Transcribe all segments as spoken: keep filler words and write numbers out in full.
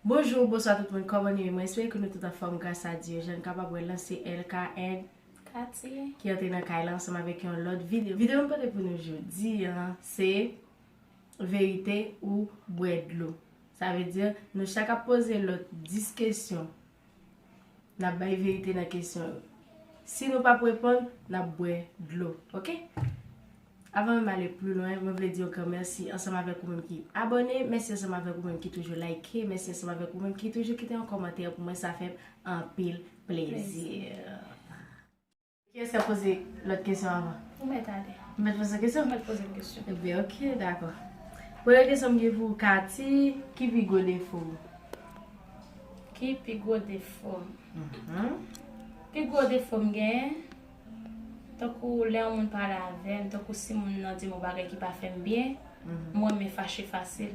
Bonjou, bonswa tout moun, kòman nou ye? Mwen espere ke nou tout anfòm gras a Dye. Jan n kapab wè l lan se L K and Katy ki antre nan kay la ansanm avèk yon lòt videyo. Videyo m pote pou nou jodi a se verite ou bwè dlo. Sa vle di nou chak ap poze lòt dis kesyon. N ap bay verite nan kesyon yo. Si nou p ap reponn, n ap bwè dlo, oke? Avan m ale pli lwen, mwen vle di yon gran mèsi ansanm avèk ou menm ki abòne, mèsi ansanm avèk ou menm ki toujou like, mèsi ansanm avèk ou menm ki toujou kite yon kòmantè pou mwen, sa fè m anpil plezi. Kiyès ki ap poze lòt kesyon avan? Ou mèt ale. Ou mèt poze kesyon? Ou mèt poze m kesyon. Ebyen, oke, dakò. Premye kesyon m gen pou ou, Katy, ki pi gwo defo w? Ki pi gwo defo m? Mhm. Pi gwo defo m genyen, tankou lè yon moun pale avè m, tankou si moun nan di m yon bagay ki pa fè m byen, mhm, mwen renmen fache fasil.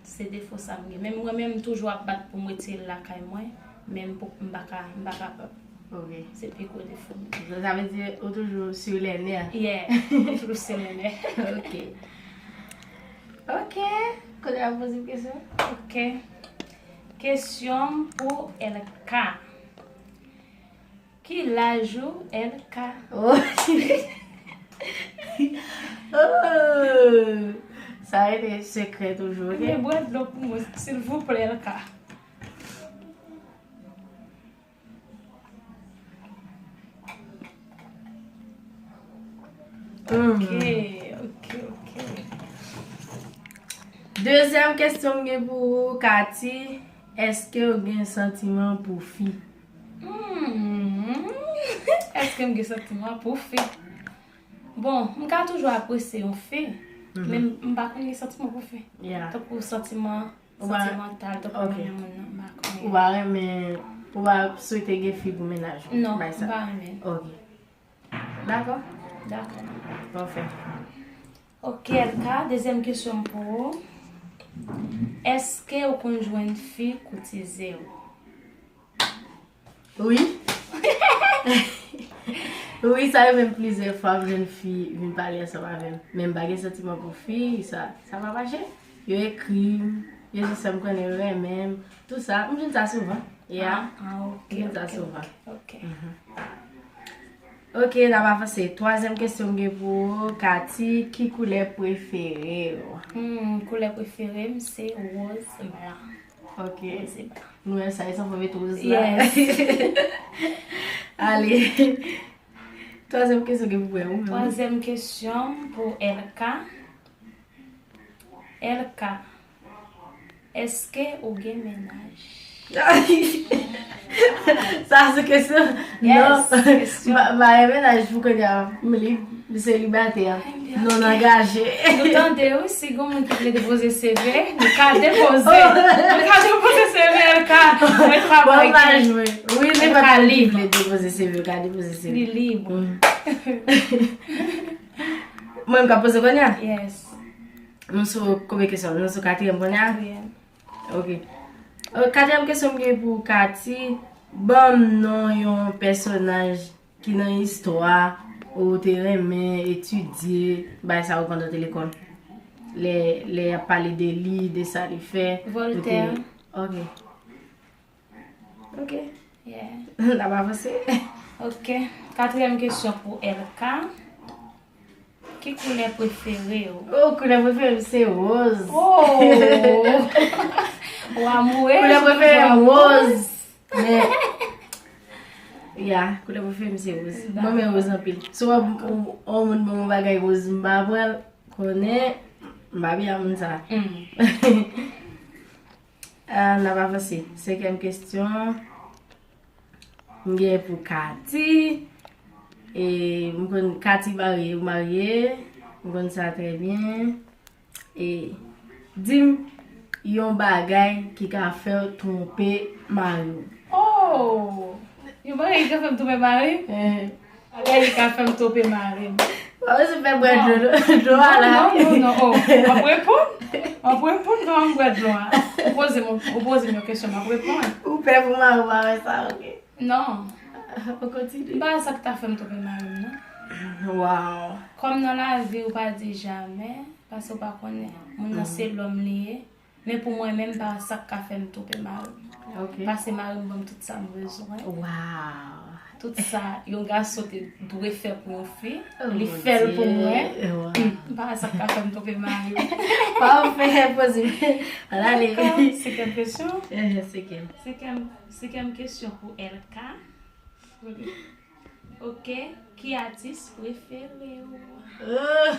Se defo sa m gen. Menm mwen menm, m toujou ap bat pou m retire l lakay mwen, men m poko, m pa ka, m pa kapab. Ok. Se pi gwo defo m. Sa vle di ou toujou sur les nerfs. Yeah, m toujou sur les nerfs. Ok. Ok. Kote a poze kesyon? Ok. Kesyon pou L K. Ki laj ou, L K? Oh. Oh. Sa rete sekrè toujou, ok? Men bwè dlo pou mwen, silvouplè, L K. Mm. Ok, ok, ok. Dezyèm kesyon m gen pou ou, Katy, èske w gen santiman pou fi? Hmm. Èske m gen santiman pou fi? Bon, m ka toujou apresye yon fi, mhm, men m, m pa konn gen santiman pou fi. Yeah. Tankou santiman, ou pa, santimantal, tankou, ok, renmen moun nan, m pa konn. Ou pa renmen, ou pa swete gen fi pou mennaj ou? Non, m pa renmen. Ok. Dakò. Dakò. Pafè. Ok, L K, dezyèm kesyon m pou ou. Èske ou konn jwenn fi koutize w? Wi. Wi, sa rive m plizyè fwa, m jwenn fi vin pale ansanm avè m. Men m pa gen santiman pou fi, sa, sa pa mache. Yo ekri m, yo di sa m konnen yo renmen m, tou sa. M jwenn sa souvan. Yeah. Ah, ah, ok, m jwenn sa souvan. Ok, ok. Mhm. Ok, n ap avanse. Twazyèm kesyon m gen pou ou, Katy, ki koulè prefere w? Hmm, koulè prefere m se woz blan. Ok. Woz blan. Nou wè sa, e san fò met woz la. Yes. Ale. Twazyèm kesyon gen pou mwen, ou menm. Twazyèm kesyon pou L K. L K, èske ou gen mennaj? Sa se kesyon? Yes, non. Kesyon. M pa, m pa gen mennaj pou kounye a. M lib, m selibatè. Ebyen, non, ok, angaje. Nou tande, wi, si gen moun ki vle depoze C V, nou ka depoze. Oh. Nou ka depoze C V, L K. Mwen travay. Bon, pa jwe. Wi, nenpòt moun ki vle depoze C V, ou ka depoze C V. Li lib. Mm. Mwen, m ka poze kounye a? Yes. Nou sou konbyen kesyon? Nou sou katriyèm kounye a? Katriyèm. Ok. Euh, katriyèm kesyon m gen pou Katy, ban m non yon pèsonaj ki nan istwa ou te renmen etidye, bagay sa yo pandan w te lekòl. Lè, lè y ap pale de li, de sa li fè, ou te... Voltaire. Ok. Ok. Yeah. N ap avanse. Ok. Katriyèm kesyon pou L K. Ki koulè prefere w? Oh, koulè prefere m se woz. Oh! Ou amourez, koulè prefere m woz. Men, ya, koulè prefere m se woz. Dakò. Mwen renmen woz anpil. Si w wè yon moun ban m yon bagay woz, m pa pran l, konnen m pa byen ak moun sa. Mm. Ah, n ap avanse. Senkyèm kesyon. M gen pou Katy. E, m konn Katy marye, ou marye. M konn sa trè byen. E, di m yon bagay ki ka fè w twonpe mari w. Oh! Yon bagay ki ka fè m twonpe mari m? Eh. Bagay ki ka fè m twonpe mari m. Bon, se fè bwè dlo, dlo a la. Non, non, non, non, oh. M ap reponn. M ap reponn, kòman m bwè dlo a? Ou poze m, ou poze m yon kesyon, m ap reponn. Ou pè pou mari w pa wè sa, ok. Non. Ou kontinye. M pa wè sa ki ta fè m twonpe mari m, non. Wow. Kòm nan lavi, ou pa di jamè, paske ou pa konnen. Moun nan se lòm li ye. Men pou mwen menm, pa sa k ka fè m twonpe mari m. Ok. Paske mari m ban m tout sa m bezwen. Wow. Tout sa yon gason te dwe fè pou yon fi, Oh, li mon fè l pou Dieu. Mwen. Wow. Pa sa k ka fè m twonpe mari m. Pa w fè poze. Ala ale. Senkyèm kesyon. Eh, Senkyèm. Senkyèm, senkyèm kesyon pou L K. Ok. Ki atis prefere w? Oh.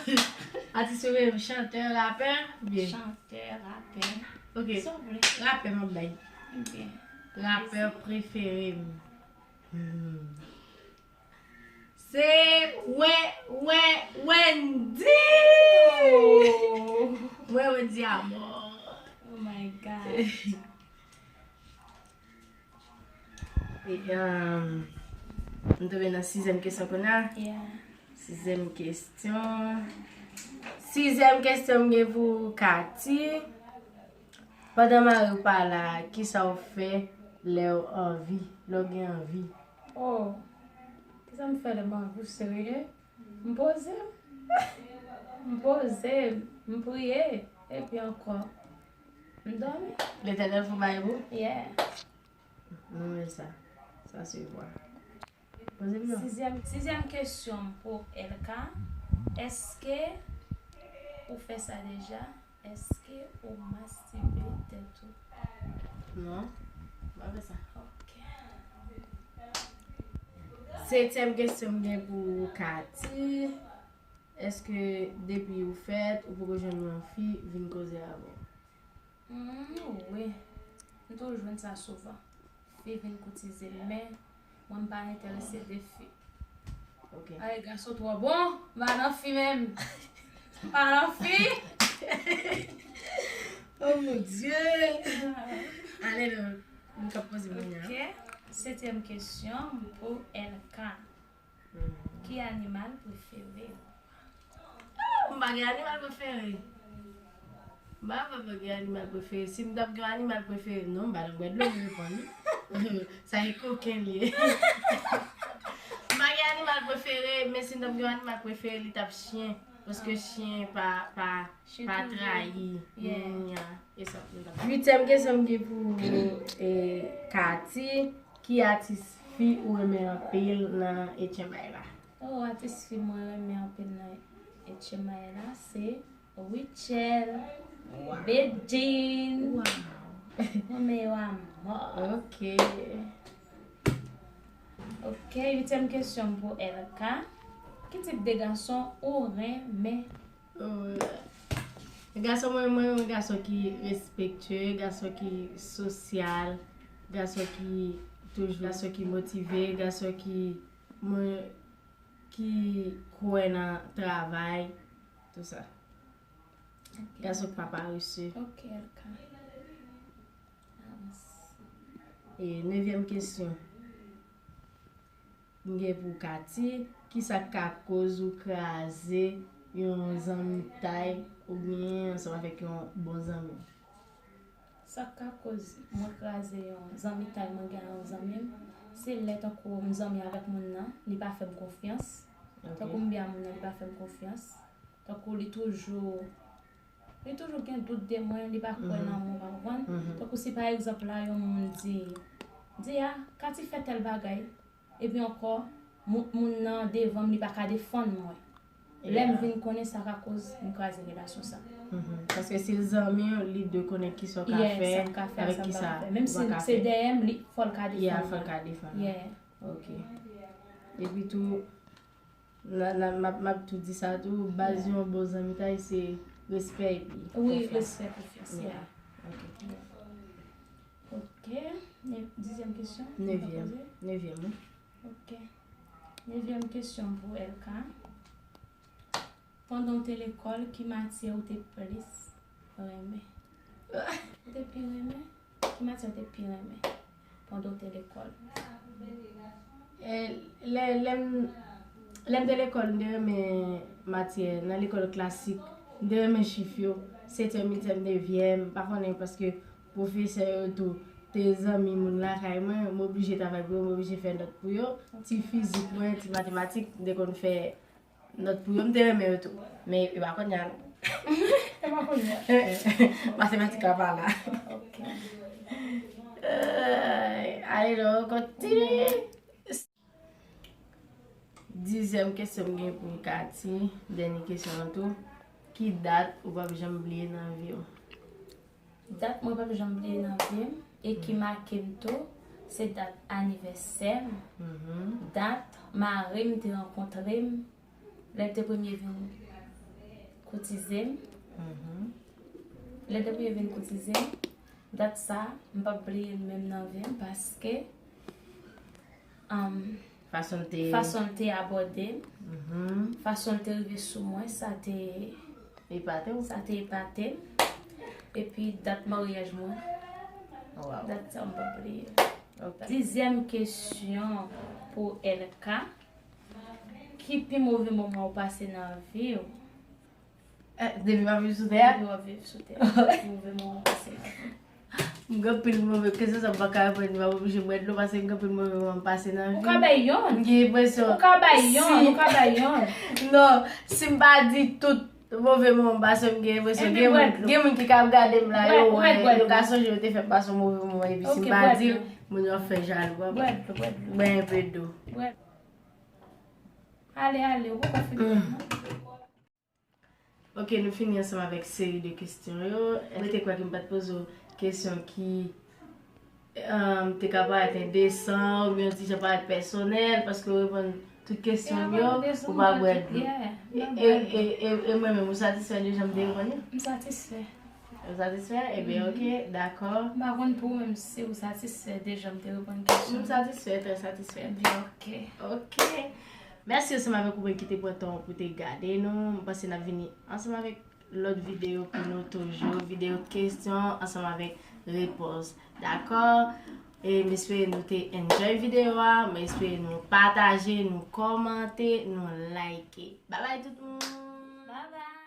Atis prefere m, chantè, rapè? Byen. Chantè, rapè. Ok. Sa w vle? Rapè m ap bay. Ebyen. Rapè prefere m. Hmm. Se wè wè Wendy. Oh, Wè Wendy a mò. Oh my God. E, um, m tonbe nan sizyèm kesyon kounye a. Yeah. Sizyèm kesyon. Sizyèm kesyon m gen pou Cathy. Pandan mari w pa la, kisa w fè lè w anvi, lè w gen anvi? Oh, kisa m fè lè m anvi, serye? M poze m. M poze m, m priye, epi ankò, m dòmi. Letènèl fè bagay pou? Yeah. Nou wè sa. Sa se vwa. Poze m non. Sizyèm, sizyèm kesyon m pou L K. Èske ou fè sa deja? Èske ou mastibe tèt ou? Non. M pa fè sa. Ok. Setyèm kesyon m gen pou Cathy. Èske depi ou fèt, ou poko jwenn yon fi vin koze avè w? Mm, wi. M toujou jwenn sa souvan. Fi vin koutize m, men mwen m pa enterese de fi. Ok. Ay, gason twò bon, m pa nan fi menm. M pa nan fi. Oh mon Dieu! Ale non, m ka poze moun nan. Ok. Setyèm kesyon m pou L K. Ki animal prefere w? M pa gen animal prefere. M pa vrèman gen animal prefere. Si m t ap gen animal prefere, non, m pa nan bwè dlo, m reponn. Sa e koken li ye. M pa gen animal prefere, men si m t ap gen animal prefere, li t ap chen. Paske chen pa, pa, pa trayi moun nan. E sa m t ap. Uityèm kesyon m gen pou e, Cathy. Ki atis fi ou renmen anpil nan Etchenbay la? Oh, atis fi mwen renmen anpil nan Etchenbay la, se Rutshelle, Bedjine. Mwen renmen yo amò. Ok. Ok, uityèm kesyon m pou L K. Ki tip de gason ou renmen? Oh, gason mwen, mwen renmen gason ki respektye, gason ki sosyal, gason ki toujou, gason ki motive, gason ki mwen ki kwè nan travay, tou sa. Gason ki pa parese. Ok, L K. Avanse. E nevyèm kesyon m gen pou Cathy, kisa k ka koz ou kraze yon zanmitay ou genyen ansanm avèk yon bon zanmi w? Sa k ka koz mwen kraze yon zanmitay mwen gen ak yon zanmi m, se lè tankou m zanmi avèk moun nan, li pa fè m konfyans. Ok. Tankou m byen ak moun nan, li pa fè m konfyans. Tankou li toujou, li toujou gen dout de mwen, li pa kwè nan mwen, w konprann? Tankou si pa egzanp la, yon moun di, di a, Cathy fè tèl bagay, epi ankò, moun, moun nan devan m, li pa ka defann mwen. Lè m vin konnen sa ka koz m kraze relasyon sa. Paske si l zanmi w, li dwe konnen kisa w ka fè, avèk kisa w pa ka fè. Menm si se dèyè m, li, fò l ka defann mwen. Yeah, fò l ka defann mwen. Ok. Epi tou, nan, nan, m ap, m ap tou di sa tou, baz yon bon zanmitay se respè epi konfyans. Wi, respè, konfyans, yeah. Ok. Ok. Dizyèm kesyon. Nevyèm. Nevyèm, wi. Ok. Nevyèm kesyon pou L K. Pandan w te lekòl, ki matyè ou te plis renmen? Ou te pi renmen? Ki matyè ou te pi renmen pandan w te lekòl? E, lè, lè m, lè m te lekòl, m te renmen matyè nan lekòl klasik. M te renmen chif yo. Setyèm, uityèm, nevyèm, m pa konnen paske pwofesè yo tou te zanmi moun lakay mwen, m oblije travay pou yo, m oblije fè nòt pou yo. Ti fizik mwen, ti matematik, m te konn fè nòt pou yo, m te renmen yo tou. Men yo pa konn ya non. Matematik la pa la. Ok. Ay, ale non, kontinye. Dizyèm kesyon m gen pou Katy, dènye kesyon an tou. Ki dat ou p ap janm bliye nan vi w? Dat mwen p ap janm bliye nan vi m e ki make m tou, se dat anivèsè m, dat mari m te rankontre m, lè l te premye vin koutize m. Lè l te premye vin koutize m, dat sa, m p ap bliye l menm nan vi m paske, um, fason l te fason l te abòde m, fason l te rive sou mwen, sa te epate w? Sa te epate m. Epi dat maryaj mwen. Wow. Dat sa m p ap bliye. Ok. Dizyèm kesyon pou L K. Ki pi move moman ou pase nan vi w? Eh, depi m ap viv sou tè a? Depi w ap viv sou tè a. Move moman ou pase nan vi w? M gen anpil move, ke se sa m pa ka reponn, m ap oblije bwè dlo paske m gen anpil move moman m pase nan vi m. Ou ka bay yonn. M gen enpresyon. Ou ka bay yonn, ou ka bay yonn. Non, si m pa di tout move moman m pase, m gen enpresyon gen moun, gen moun ki ka ap gade m la, yo wè, yo ka sonje yo te fè m pase yon move moman, epi si m pa di l, moun yo ap fè jalou. Bwè dlo, bwè dlo. Bwè enpe dlo. Bwè. Ale, ale, ou poko fini non. Ok, nou fini ansanm avèk seri de kesyon yo. Mwen te kwè ke m pa t poze w kesyon ki, um, te ka parèt endesan oubyen yon ti jan parèt pèsonèl, paske w reponn tout kesyon m yo, ou pa bwè dlo. E, e, e, e mwen menm, ou satisfè de jan m te reponn yo? M satisfè. Ou satisfè? Ebyen, ok, dakò. M pa konn pou ou menm si ou satisfè de jan m te reponn kesyon. M satisfè, trè satisfè. Ebyen, ok. Ok. Mèsi ansanm avèk ou menm ki te pran tan pou te gade nou. M panse n ap vini ansanm avèk lòt videyo pou nou toujou. Videyo kesyon ansanm avèk repons. Dakò? E m espere nou te enjoy videyo a. M espere nou pataje, nou kòmante, nou like. Babay tout moun! Babay!